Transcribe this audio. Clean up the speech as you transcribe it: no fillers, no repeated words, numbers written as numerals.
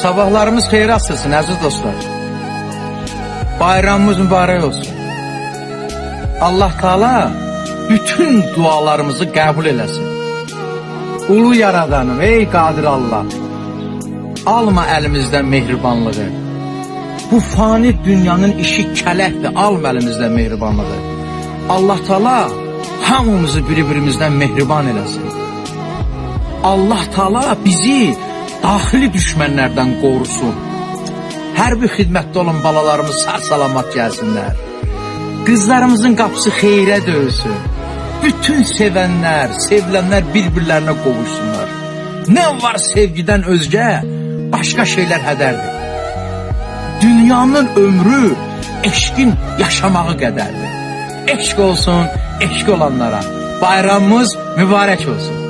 Sabahlarımız xeyrə açılsın əziz dostlar. Bayramımız mübarək olsun. Allah Taala bütün dualarımızı qəbul eləsin. Ulu Yaradanım, ey qadir Allah. Alma əlimizdən mehribanlığı. Bu fani dünyanın işi kələkdir. Alma əlimizdən mehribanlığı. Allah Taala hamımızı bir-birimizdən mehriban eləsin. Allah Taala bizi daxili düşmənlərdən qorusun. Hərbi xidmətdə olan balalarımız sağ salamat gəlsinlər. Qızlarımızın qapısı xeyrə döyülsün. Bütün sevənlər, sevilənlər bir-birlərinə qovuşsunlar. Nə var sevgidən özgə, başqa şeylər hədərdir. Dünyanın ömrü eşqin yaşamağı qədərdir. Eşq olsun, eşq olanlara. Bayramımız mübarək olsun.